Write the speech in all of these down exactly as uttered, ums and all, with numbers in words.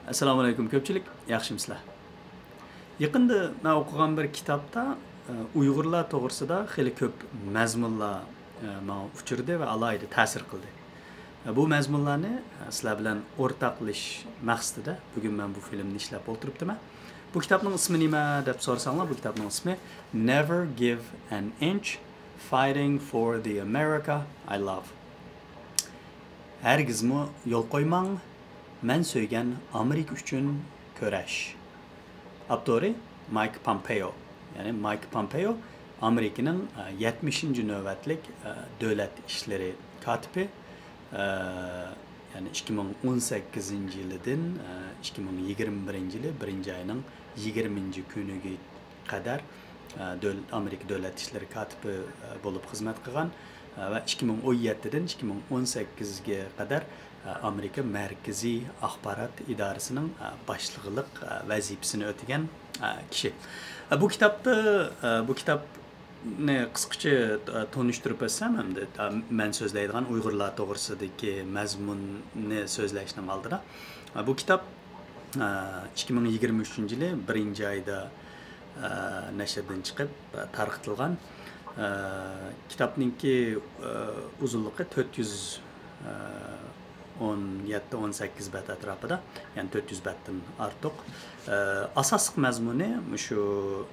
ئەسسالامۇئەلەيكۇم كۆپچىلىك، ياخشىمۇسىلەر؟ يېقىندا مەن ئوقۇغان بىر كىتابتا، ئە، ئۇيغۇرلار توغرىسىدا خېلى كۆپ مەزمۇنلار، ئە، ماڭا ئۇچرىدى ۋە ئالاھىدە تەسىر قىلدى. ئە، بۇ مەزمۇنلارنى، ئە، سىلەر بىلەن ئورتاقلىشىش مەقسىتىدە بۈگۈن مەن بۇ فىلىمنى ئىشلەپ ئولتۇرۇپتىمەن. بۇ كىتابنىڭ ئىسمى نېمە دەپ سورىساڭلار، بۇ كىتابنىڭ ئىسمى Never Give an Inch: Fighting for the America I Love. ھەرگىزمۇ يول قويماڭ، مەن سۆيگەن ئامېرىكا ئۈچۈن كۈرەش. ئاپتورى مايك پامپېئو. يەنى مايك پامپېئو ئامېرىكىنىڭ، ئە، يەتمىشىنچى نۆۋەتلىك، ئە، دۆلەت ئىشلىرى كاتىپى. ئە، يەنى ئىككى مىڭ ئون سەككىزىنچى يىلىدىن، ئە، ئىككى مىڭ يىگىرمە بىرىنچى يىلى بىرىنچى ئاينىڭ يىگىرمىنچى كۈنىگە قەدەر، ئە، دۆل-، ئامېرىكا دۆلەت ئىشلىرى كاتىپى، ئە، بولۇپ خىزمەت قىلغان، ئە، ۋە ئىككى مىڭ ئون يەتتىدىن ئىككى مىڭ ئون سەككىزگە قەدەر، ئە، ئامېرىكا مەركىزىي ئاخبارات ئىدارىسىنىڭ، ئە، باشلىقلىق، ئە، ۋەزىپىسىنى ئۆتىگەن، ئە، كىشى. ئە، بۇ كىتابتا، ئە، بۇ كىتابنى قىسقىچە، ئە، تونۇشتۇرۇپ ئۆتسەم، ئەمدى، ئە، مەن سۆزلەيدىغان ئۇيغۇرلار توغرىسىدىكى مەزمۇننى سۆزلەشنىڭ ئالدىدا، ئە، بۇ كىتاب ئىككى مىڭ يىگىرمە ئۈچىنچى يىلى بىرىنچى ئايدا، ئە، نەشردىن چىقىپ، ئە، تارقىتىلغان. ئە، كىتابنىڭكى، ئە، ئۇزۇنلۇقى تۆت يۈز، ئە، ئون يەتتە، ئون سەككىز بەت ئەتراپىدا، يەنى تۆت يۈز بەتتىن ئارتۇق. ئە، ئاساسلىق مەزمۇنى مۇشۇ،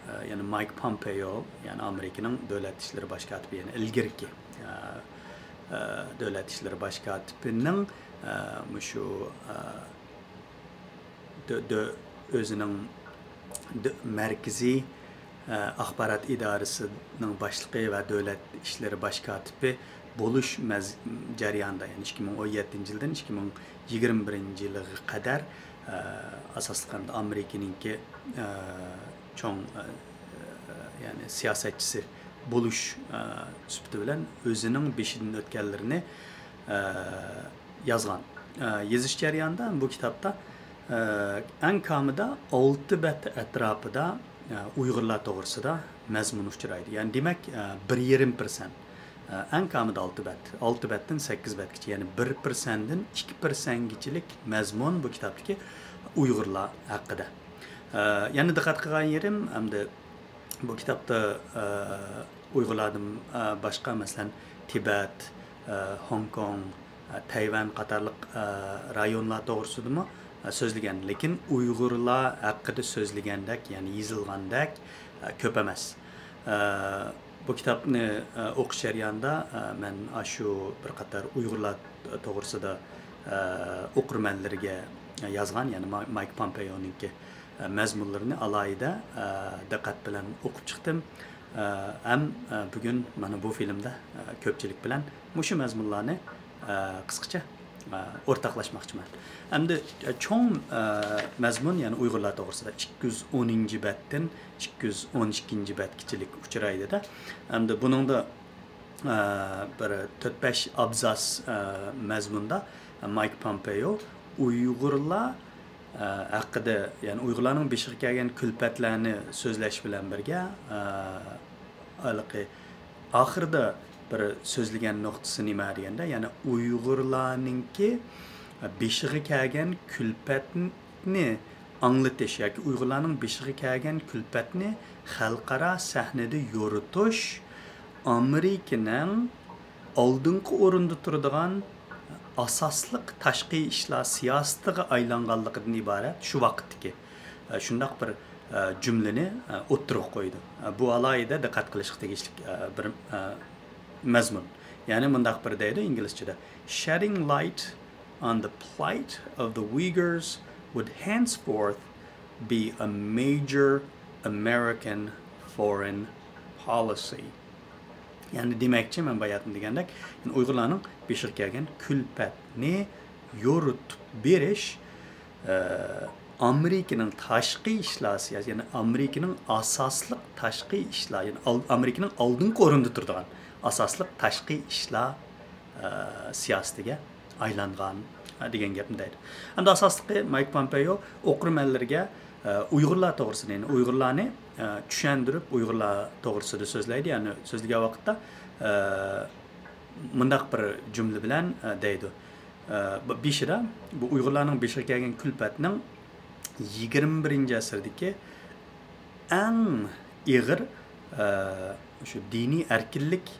ئە، يەنى مايك پامپېئو، يەنى ئامېرىكىنىڭ دۆلەت ئىشلىرى باش كاتىپى، يەنى ئىلگىرىكى، ئە، ئە، دۆلەت ئىشلىرى باش كاتىپىنىڭ، ئە، مۇشۇ، ئە، دۆ-، دۆ-، ئۆزىنىڭ دۆ-، مەركىزىي، ئە، ئاخبارات ئىدارىسىنىڭ باشلىقى ۋە دۆلەت ئىشلىرى باش كاتىپى بولۇش مەز-، جەريانىدا، يەنى ئىككى مىڭ ئون يەتتىنچى يىلدىن ئىككى مىڭ يىگىرمە بىرىنچى يىلىغا قەدەر، ئە، ئاساسلىقى ئامېرىكىنىڭكى، ئە، چوڭ، ئە، يەنى سىياسەتچىسى بولۇش، ئە، سۈپىتى بىلەن ئۆزىنىڭ بېشىدىن ئۆتكەنلىرىنى، ئە، يازغان. ئە، يېزىش جەريانىدا بۇ كىتابتا، ئە، ئەڭ كامىدا ئالتە بەت ئەتراپىدا، ئە، ئۇيغۇرلار توغرىسىدا مەزمۇن ئۇچرايدۇ. يەنى دېمەك، ئە، بىر يېرىم پىرسەنت. ئە، ئەڭ كامىدا ئالتە بەت. ئالتە بەتتىن سەككىز بەتكىچە، يەنى بىر پىرسەنتتىن ئىككى پىرسەنتكىچىلىك مەزمۇن بۇ كىتابتىكى ئۇيغۇرلار ھەققىدە. ئە، يەنە دىققەت قىلغان يېرىم، ئەمدى بۇ كىتابتا، ئە، ئۇيغۇرلاردىن، ئە، باشقا، مەسىلەن، تىبەت، ئە، خوڭكوڭ، ئە، تەيۋەن قاتارلىق، ئە، رايونلار توغرىسىدىمۇ، ئە، سۆزلىگەن. لېكىن ئۇيغۇرلار ھەققىدە سۆزلىگەندەك، يەنى يېزىلغاندەك، ئە، كۆپ ئەمەس. ئە، بۇ كىتابنى، ئە، ئوقۇش جەريانىدا، ئە، مەن ئاشۇ بىر قاتار ئۇيغۇرلار توغرىسىدا، ئە، ئوقۇرمەنلىرىگە يازغان، يەنى ما-، مايك پامپېئونىڭكى، ئە، مەزمۇنلىرىنى ئالاھىدە، ئە، دىققەت بىلەن ئوقۇپ چىقتىم. ئە، ھەم، ئە، بۈگۈن مانا بۇ فىلىمدە، ئە، كۆپچىلىك بىلەن مۇشۇ مەزمۇنلارنى، ئە، قىسقىچە، ئە، ئورتاقلاشماقچىمەن. ئەمدى، ئە، چوڭ، ئە، مەزمۇن، يەنى ئۇيغۇرلار توغرىسىدا ئىككى يۈز ئونىنچى بەتتىن ئىككى يۈز ئون ئىككىنچى بەتكىچىلىك ئۇچرايدۇ-دە. ئەمدى بۇنىڭدا، ئە، بىر تۆت بەش ئابزاس، ئە، مەزمۇندا مايك پامپېئو ئۇيغۇرلار، ئە، ھەققىدە، يەنى ئۇيغۇرلارنىڭ بېشىغا كەلگەن كۈلپەتلەرنى سۆزلەش بىلەن بىرگە، ئە، ھېلىقى ئاخىرىدا بىر سۆزلىگەن نۇقتىسى نېمە دېگەندە، يەنى ئۇيغۇرلارنىڭكى بېشىغا كەلگەن كۈلپەتنى ئاڭلىتىش ياكى ئۇيغۇرلارنىڭ بېشىغا كەلگەن كۈلپەتنى خەلقئارا سەھنىدە يورۇتۇش ئامېرىكىنىڭ ئالدىنقى ئورۇندا تۇرىدىغان ئاساسلىق تاشقى ئىشلار سىياسىتىغا ئايلانغانلىقىدىن ئىبارەت شۇ ۋاقىتتىكى، ئە، شۇنداق بىر، ئە، جۈملىنى، ئە، ئوتتۇرىغا قويىدۇ. ئە، بۇ ئالاھىدە دىققەت قىلىشقا تېگىشلىك، ئە، بىر، ئە، مەزمۇن. يەنى مۇنداق بىر دەيدۇ ئىنگلىزچىدە: Shedding light on the plight of the Uyghurs would henceforth be a major American foreign policy. يەنى دېمەكچى، مەن باياتىن دېگەندەك، يەنى ئۇيغۇرلارنىڭ بېشىغا كەلگەن كۈلپەتنى يورۇتۇپ بېرىش، ئە، ئامېرىكىنىڭ تاشقى ئىشلار سىياسىتى، يەنى ئامېرىكىنىڭ ئاساسلىق تاشقى ئىشلار، يەنى ئال-، ئامېرىكىنىڭ ئالدىنقى ئورۇندا تۇرىدىغان ئاساسلىق تاشقى ئىشلار، ئە، سىياسىتىگە ئايلانغان، ئە، دېگەن گەپنى دەيدۇ. ئەمدى ئاساسلىقى مايك پامپېئو ئوقۇرمەنلىرىگە، ئە، ئۇيغۇرلار توغرىسىدا، يەنى ئۇيغۇرلارنى، ئە، چۈشەندۈرۈپ، ئۇيغۇرلار توغرىسىدا سۆزلەيدۇ. يەنى سۆزلىگەن ۋاقىتتا، ئە، مۇنداق بىر جۈملە بىلەن، ئە، دەيدۇ. ئە، ب-، بېشىدا بۇ ئۇيغۇرلارنىڭ بېشىغا كەلگەن كۈلپەتنىڭ، يىگىرمە بىرىنچى ئەسىردىكى ئەڭ ئېغىر، ئە، شۇ دىنىي ئەركىنلىك،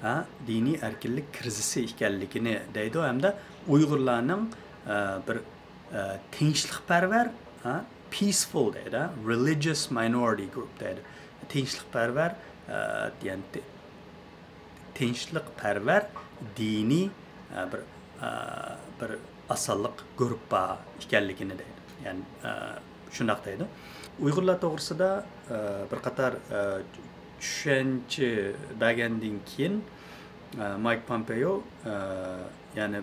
ھە، دىنىي ئەركىنلىك كىرىزىسى ئىكەنلىكىنى دەيدۇ ھەمدە ئۇيغۇرلارنىڭ، ئە، بىر، ئە، تىنچلىقپەرۋەر، ھە، peaceful دەيدۇ، religious minority group دەيدۇ. تىنچلىقپەرۋەر، ئە، يەنى تى-، تىنچلىقپەرۋەر دىنىي، ئە، بىر، ئە، بىر ئاسانلىق گۇرۇپپا ئىكەنلىكىنى دەيدۇ. يەنى، ئە، شۇنداق دەيدۇ. ئۇيغۇرلار توغرىسىدا، ئە، بىر قاتار، ئە، چۈشەنچە بەرگەندىن كېيىن، ئە، مايك پومپېيو، ئە، يەنى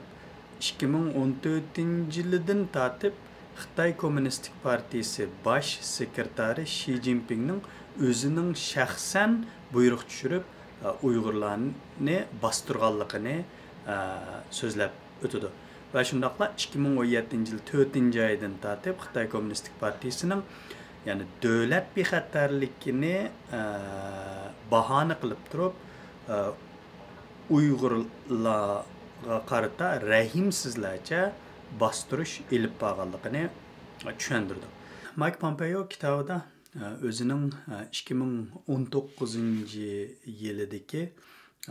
ئىككى مىڭ ئون تۆتىنچى يىلىدىن تارتىپ خىتاي كوممۇنىستىك پارتىيىسى باش سېكرېتارى شى جىنپىڭنىڭ ئۆزىنىڭ شەخسەن بۇيرۇق چۈشۈرۈپ، ئە، ئۇيغۇرلارنى باستۇرغانلىقىنى، ئە، سۆزلەپ ئۆتىدۇ. ۋە شۇنداقلا ئىككى مىڭ ئون يەتتىنچى يىل تۆتىنچى ئايدىن تارتىپ خىتاي كوممۇنىستىك پارتىيىسىنىڭ، يەنى دۆلەت بىخەتەرلىكىنى، ئە، باھانە قىلىپ تۇرۇپ، ئە، ئۇيغۇرلارغا قارىتا رەھىمسىزلەرچە باستۇرۇش ئېلىپ بارغانلىقىنى چۈشەندۈرىدۇ. مايك پومپېيو كىتابىدا، ئە، ئۆزىنىڭ، ئە، ئىككى مىڭ ئون توققۇزىنچى يىلىدىكى،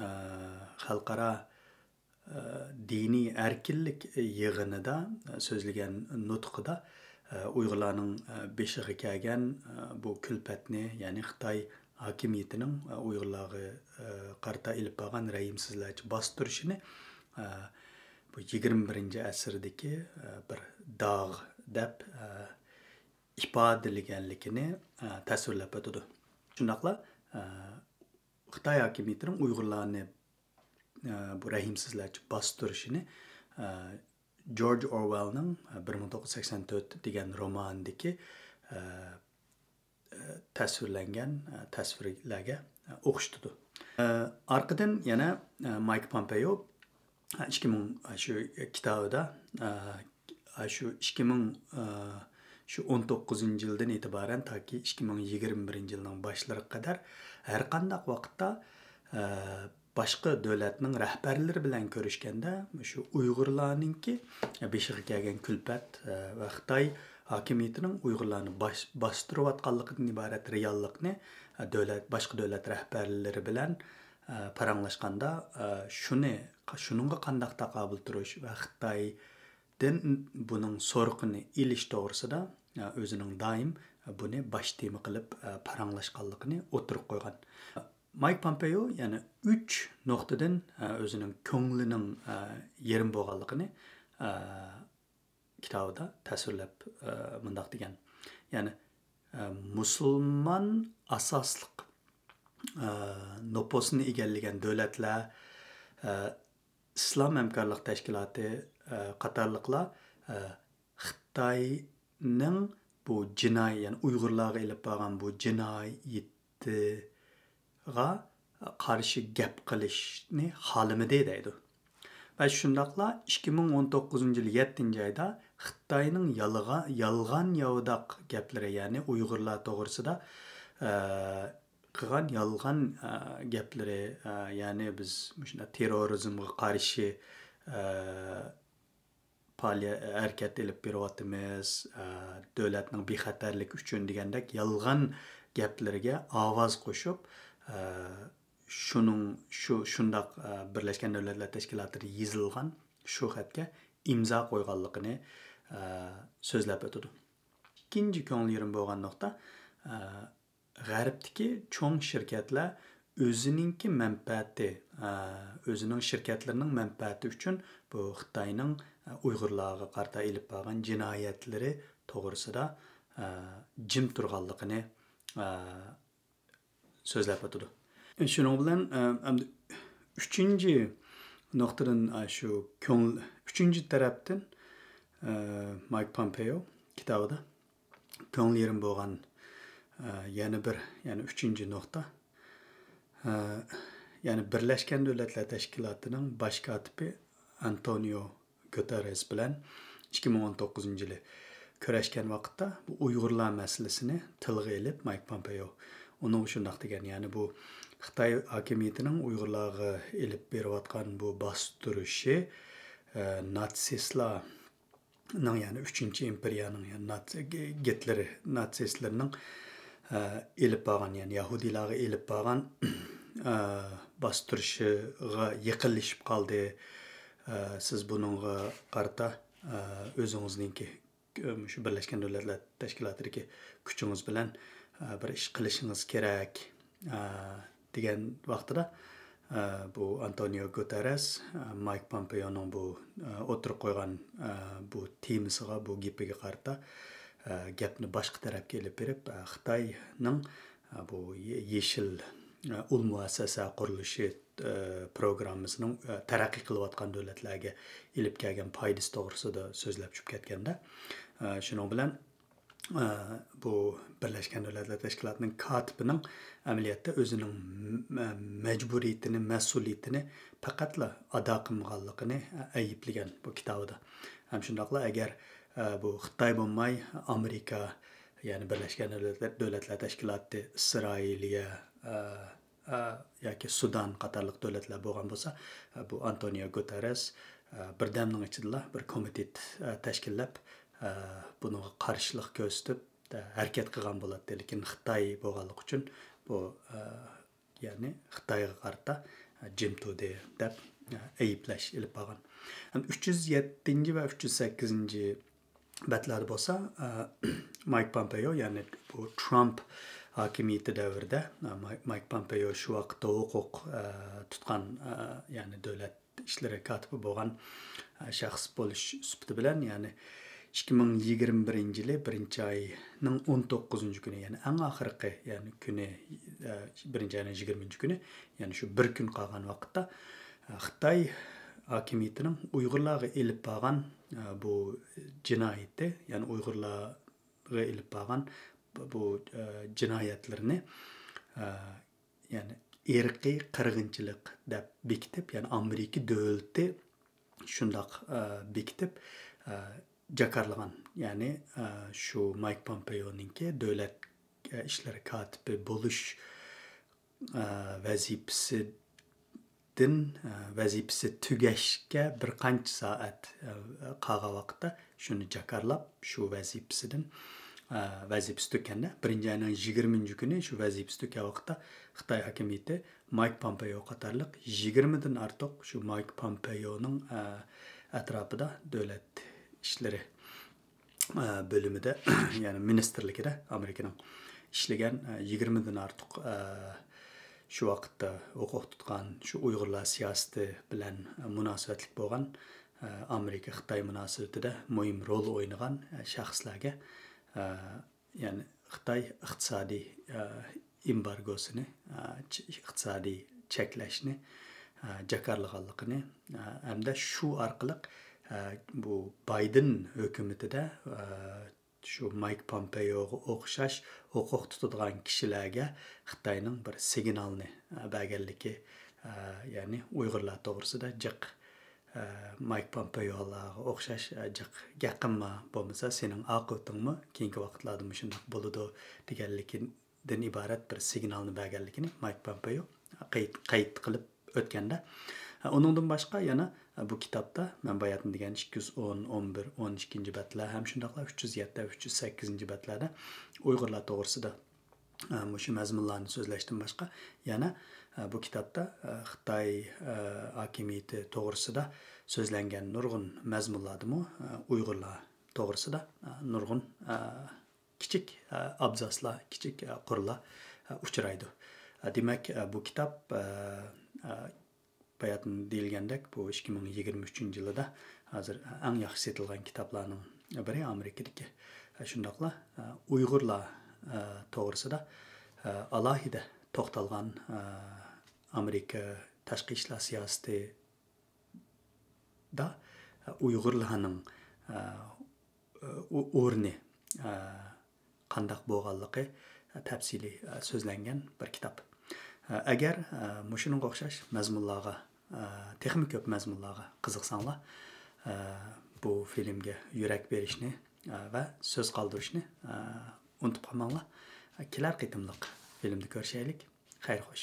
ئە، خەلقئارا، ئە، دىنىي ئەركىنلىك يىغىنىدا سۆزلىگەن نۇتقىدا، ئە، ئۇيغۇرلارنىڭ، ئە، بېشىغا كەلگەن، ئە، بۇ كۈلپەتنى، يەنى خىتاي ھاكىمىيىتىنىڭ، ئە، ئۇيغۇرلارغا، ئە، قارىتا ئېلىپ بارغان رەھىمسىزلەرچە باستۇرۇشىنى، ئە، بۇ يىگىرمە بىرىنچى ئەسىردىكى، ئە، بىر داغ دەپ، ئە، ئىپادىلىگەنلىكىنى، ئە، تەسۋىرلەپ ئۆتىدۇ. شۇنداقلا، ئە، خىتاي ھاكىمىيىتىنىڭ ئۇيغۇرلارنى، ئە، بۇ رەھىمسىزلەرچە باستۇرۇشىنى، ئە، جورج ئورۋېلنىڭ، ئە، بىر مىڭ توققۇز يۈز سەكسەن تۆت دېگەن رومانىدىكى، ئە، ئە، تەسۋىرلەنگەن، ئە، تەسۋىرلەرگە، ئە، ئوخشىتىدۇ. ئە، ئارقىدىن يەنە، ئە، مايك پومپېيو، ئە، ئىككى مىڭ، ئە، شۇ كىتابىدا، ئە، ئە، شۇ ئىككى مىڭ، ئە، شۇ ئون توققۇزىنچى يىلدىن ئېتىبارەن تاكى ئىككى مىڭ يىگىرمە بىرىنچى يىلنىڭ باشلىرىغا قەدەر ھەر قانداق ۋاقىتتا، ئە، باشقا دۆلەتنىڭ رەھبەرلىرى بىلەن كۆرۈشكەندە، مۇشۇ ئۇيغۇرلارنىڭكى بېشىغا كەلگەن كۈلپەت، ئە، ۋە خىتاي ھاكىمىيىتىنىڭ ئۇيغۇرلارنى باش-، باستۇرۇۋاتقانلىقىدىن ئىبارەت رېئاللىقنى، ئە، دۆلەت، باشقا دۆلەت رەھبەرلىرى بىلەن، ئە، پاراڭلاشقاندا، ئە، شۇنى، شۇنىڭغا قانداق تاقابىل تۇرۇش ۋە خىتايدىن بۇنىڭ سورىقىنى ئېلىش توغرىسىدا، ئە، ئۆزىنىڭ دائىم بۇنى باش تېما قىلىپ، ئە، پاراڭلاشقانلىقىنى ئوتتۇرىغا قويغان. مايك پومپېيو يەنە ئۈچ نۇقتىدىن، ئە، ئۆزىنىڭ كۆڭلىنىڭ، ئە، يېرىم بولغانلىقىنى، ئە، كىتابىدا تەسۋىرلەپ، ئە، مۇنداق دېگەن. يەنى، ئە، مۇسۇلمان ئاساسلىق، ئە، نوپۇسنى ئىگىلىگەن دۆلەتلەر، ئە، ئىسلام ھەمكارلىق تەشكىلاتى، ئە، قاتارلىقلار، ئە، خىتاينىڭ بۇ جىنايى، يەنى ئۇيغۇرلارغا ئېلىپ بارغان بۇ جىنايىتىغا قارشى گەپ قىلىشنى خالىمىدى دەيدۇ. ۋە شۇنداقلا ئىككى مىڭ ئون توققۇزىنچى يىل يەتتىنچى ئايدا خىتاينىڭ يالغا-، يالغان ياۋىداق گەپلىرى، يەنى ئۇيغۇرلار توغرىسىدا، ئە، قىلغان يالغان، ئە، گەپلىرى، ئە، يەنى بىز مۇشۇنداق تېررورىزمغا قارشى، ئە، پائالىيەت، ھەرىكەت ئېلىپ بېرىۋاتىمىز، ئە، دۆلەتنىڭ بىخەتەرلىكى ئۈچۈن دېگەندەك يالغان گەپلىرىگە ئاۋاز قوشۇپ، ئە، شۇنىڭ، شۇ، شۇنداق، ئە، بىرلەشكەن دۆلەتلەر تەشكىلاتىدا يېزىلغان شۇ خەتكە ئىمزا قويغانلىقىنى، ئە، سۆزلەپ ئۆتىدۇ. ئىككىنچى كۆڭۈل يېرىم بولغان نۇقتا، ئە، غەربتىكى چوڭ شىركەتلەر ئۆزىنىڭكى مەنپەئەتى، ئە، ئۆزىنىڭ شىركەتلىرىنىڭ مەنپەئەتى ئۈچۈن بۇ خىتاينىڭ، ئە، ئۇيغۇرلارغا قارىتا ئېلىپ بارغان جىنايەتلىرى توغرىسىدا، ئە، جىم تۇرغانلىقىنى، ئە، سۆزلەپ ئۆتىدۇ. شۇنىڭ بىلەن، ئە، ئەمدى ئۈچىنچى نۇقتىدىن، ئە، شۇ كۆڭۈل، ئۈچىنچى تەرەپتىن، ئە، مايك پومپېيو كىتابىدا كۆڭلى يېرىم بولغان، ئە، يەنە بىر، يەنى ئۈچىنچى نۇقتا، ئە، يەنى بىرلەشكەن دۆلەتلەر تەشكىلاتىنىڭ باش كاتىپى ئانتونىيو گۇتېررېس بىلەن ئىككى مىڭ ئون توققۇزىنچى يىلى كۆرۈشكەن ۋاقىتتا بۇ ئۇيغۇرلار مەسىلىسىنى تىلغا ئېلىپ، مايك پومپېيو ئۇنىڭغا شۇنداق دېگەن، يەنى بۇ خىتاي ھاكىمىيىتىنىڭ ئۇيغۇرلارغا ئېلىپ بېرىۋاتقان بۇ باستۇرۇشى، ئە، ناتسىستلار نىڭ، يەنى ئۈچىنچى ئىمپېرىيەنىڭ، يەنى ناتسى-، گىتلېر ناتسىستلىرىنىڭ، ئە، ئېلىپ بارغان، يەنى يەھۇدىيلارغا ئېلىپ بارغان، ئە، باستۇرۇشىغا يېقىنلىشىپ قالدى. ئە، سىز بۇنىڭغا قارىتا، ئە، ئۆزىڭىزنىڭكى، ئە، مۇشۇ بىرلەشكەن دۆلەتلەر تەشكىلاتىدىكى كۈچىڭىز بىلەن، ئە، بىر ئىش قىلىشىڭىز كېرەك. ئە، دېگەن ۋاقتىدا، ئە، بۇ ئانتونىيو گۇتېررېس، ئە، مايك پومپېيونىڭ بۇ، ئە، ئوتتۇرىغا قويغان، ئە، بۇ تېمىسىغا، بۇ گېپىگە قارىتا، ئە، گەپنى باشقا تەرەپكە ئېلىپ بېرىپ، ئە، خىتاينىڭ، ئە، بۇ يې-، يېشىل، ئە، ئۇل مۇئەسسەسە قۇرۇلۇشى، ئە، پروگراممىسىنىڭ، ئە، تەرەققىي قىلىۋاتقان دۆلەتلەرگە ئېلىپ كەلگەن پايدىسى توغرىسىدا سۆزلەپ چۈشۈپ كەتكەندە، ئە، شۇنىڭ بىلەن ئە، بۇ بىرلەشكەن دۆلەتلەر تەشكىلاتىنىڭ كاتىپىنىڭ ئەمەلىيەتتە ئۆزىنىڭ مە-، مەجبۇرىيىتىنى، مەسئۇلىيىتىنى پەقەتلا ئادا قىلمىغانلىقىنى ئەيىبلىگەن بۇ كىتابىدا. ھەم شۇنداقلا ئەگەر، ئە، بۇ خىتاي بولماي ئامېرىكا، يەنى بىرلەشكەن دۆلەتلەر، دۆلەتلەر تەشكىلاتى، ئىسرائىلىيە، ئە، ئە، ياكى سۇدان قاتارلىق دۆلەتلەر بولغان بولسا، ئە، بۇ ئانتونىيو گۇتېررېس، ئە، بىردەمنىڭ ئىچىدىلا بىر كومىتېت، ئە، تەشكىللەپ، ئە، بۇنىڭغا قارشىلىق كۆرسىتىپ، ئە، ھەرىكەت قىلغان بولاتتى. لېكىن خىتاي بولغانلىقى ئۈچۈن بۇ، ئە، يەنى خىتايغا قارىتا، ئە، جىم تۇردى دەپ، ئە، ئەيىبلەش ئېلىپ بارغان. ئەمدى ئۈچ يۈز يەتتىنچى ۋە ئۈچ يۈز سەككىزىنچى بەتلەردە بولسا، ئە، مايك پومپېيو، يەنى بۇ ترامپ ھاكىمىيىتى دەۋرىدە، ئە، ماي-، مايك پومپېيو شۇ ۋاقىتتا ھوقۇق، ئە، تۇتقان، ئە، يەنى دۆلەت ئىشلىرى كاتىپى بولغان، ئە، شەخس بولۇش سۈپىتى بىلەن، يەنى ئىككى مىڭ يىگىرمە بىرىنچى يىلى بىرىنچى ئاينىڭ ئون توققۇزىنچى كۈنى، يەنى ئەڭ ئاخىرقى، يەنى كۈنى، ئە، بىرىنچى ئاينىڭ يىگىرمىنچى كۈنى، يەنى شۇ بىر كۈن قالغان ۋاقىتتا، ئە، خىتاي ھاكىمىيىتىنىڭ ئۇيغۇرلارغا ئېلىپ بارغان، ئە، بۇ جىنايىتى، يەنى ئۇيغۇرلارغا ئېلىپ بارغان بۇ، بۇ، ئە، جىنايەتلىرىنى، ئە، يەنى ئىرقىي قىرغىنچىلىق دەپ بېكىتىپ، يەنى ئامېرىكا دۆلىتى شۇنداق، ئە، بېكىتىپ، ئە، جاكارلىغان. يەنى، ئە، شۇ مايك پومپېيونىڭكى دۆلەت، ئە، ئىشلىرى كاتىپى بولۇش، ئە، ۋەزىپىسىدىن، ئە، ۋەزىپىسى تۈگەشكە بىر قانچە سائەت، ئە، قالغان ۋاقىتتا شۇنى جاكارلاپ، شۇ ۋەزىپىسىدىن، ئە، ۋەزىپىسى تۈگىگەندە، بىرىنچى ئاينىڭ يىگىرمىنچى كۈنى شۇ ۋەزىپىسى تۈگىگەن ۋاقىتتا خىتاي ھاكىمىيىتى مايك پومپېيو قاتارلىق يىگىرمىدىن ئارتۇق شۇ مايك پومپېيونىڭ، ئە، ئەتراپىدا دۆلەت ئىشلىرى، ئە، بۆلۈمىدە، يەنى مىنىستىرلىكىدە ئامېرىكىنىڭ ئىشلىگەن، ئە، يىگىرمىدىن ئارتۇق، ئە، شۇ ۋاقىتتا ھوقۇق تۇتقان، شۇ ئۇيغۇرلار سىياسىتى بىلەن مۇناسىۋەتلىك بولغان، ئە، ئامېرىكا-خىتاي مۇناسىۋىتىدە مۇھىم رول ئوينىغان، ئە، شەخسلەرگە، ئە، يەنى خىتاي ئىقتىسادىي، ئە، ئېمبارگوسىنى، ئە، چ-، ئىقتىسادىي چەكلەشنى، ئە، جاكارلىغانلىقىنى، ئە، ھەمدە شۇ ئارقىلىق، ئە، بۇ بايدېن ھۆكۈمىتىدە، ئە، شۇ مايك پومپېيوغا ئوخشاش ھوقۇق تۇتىدىغان كىشىلەرگە خىتاينىڭ بىر سىگنالنى، ئە، بەرگەنلىكى، ئە، يەنى ئۇيغۇرلار توغرىسىدا جىق، ئە، مايك پومپېيوغا ئوخشاش، ئە، جىق گەپ قىلما، بولمىسا سېنىڭ ئاقىۋىتىڭمۇ كېيىنكى ۋاقىتلاردا مۇشۇنداق بولىدۇ، دېگەنلىكىدىن ئىبارەت بىر سىگنالنى بەرگەنلىكىنى مايك پومپېيو قەيت، قەيت قىلىپ ئۆتكەندە. ئۇنىڭدىن باشقا يەنە بۇ كىتابتا مەن باياتىن دېگەن ئىككى يۈز ئون، ئون بىر، ئون ئىككىنچى بەتلەر ھەم شۇنداقلا ئۈچ يۈز يەتتە، ئۈچ يۈز سەككىزىنچى بەتلەردە ئۇيغۇرلار توغرىسىدا، ئە، مۇشۇ مەزمۇنلارنى سۆزلەشتىن باشقا يەنە، ئە، بۇ كىتابتا، ئە، خىتاي، ئە، ھاكىمىيىتى توغرىسىدا سۆزلەنگەن نۇرغۇن مەزمۇنلاردىمۇ، ئە، ئۇيغۇرلار توغرىسىدا، ئە، نۇرغۇن، ئە، كىچىك، ئە، ئابزاسلار، كىچىك، ئە، قۇرلار، ئە، ئۇچرايدۇ. ئە، دېمەك، ئە، بۇ كىتاب، ئە، ئە، باياتىن دېيىلگەندەك، بۇ ئىككى مىڭ يىگىرمە ئۈچىنچى يىلىدا ھازىر ئەڭ ياخشى سېتىلغان كىتابلارنىڭ بىرى ئامېرىكىدىكى. شۇنداقلا، ئە، ئۇيغۇرلار، ئە، توغرىسىدا، ئە، ئالاھىدە توختالغان، ئە، ئامېرىكا تاشقى ئىشلار سىياسىتىدا، ئە، ئۇيغۇرلارنىڭ، ئە، ئۇ-، ئورنى، ئە، قانداق بولغانلىقى، ئە، تەپسىلىي، ئە، سۆزلەنگەن بىر كىتاب. ئە، ئەگەر، ئە، مۇشۇنىڭغا ئوخشاش مەزمۇنلارغا، ئە، تېخىمۇ كۆپ مەزمۇنلارغا قىزىقساڭلار، ئە، بۇ فىلىمگە يۈرەك بېرىشنى، ئە، ۋە سۆز قالدۇرۇشنى، ئە، ئۇنتۇپ قالماڭلار. ئە، كېلەر قېتىملىق فىلىمدە كۆرۈشەيلىك. خەير خوش.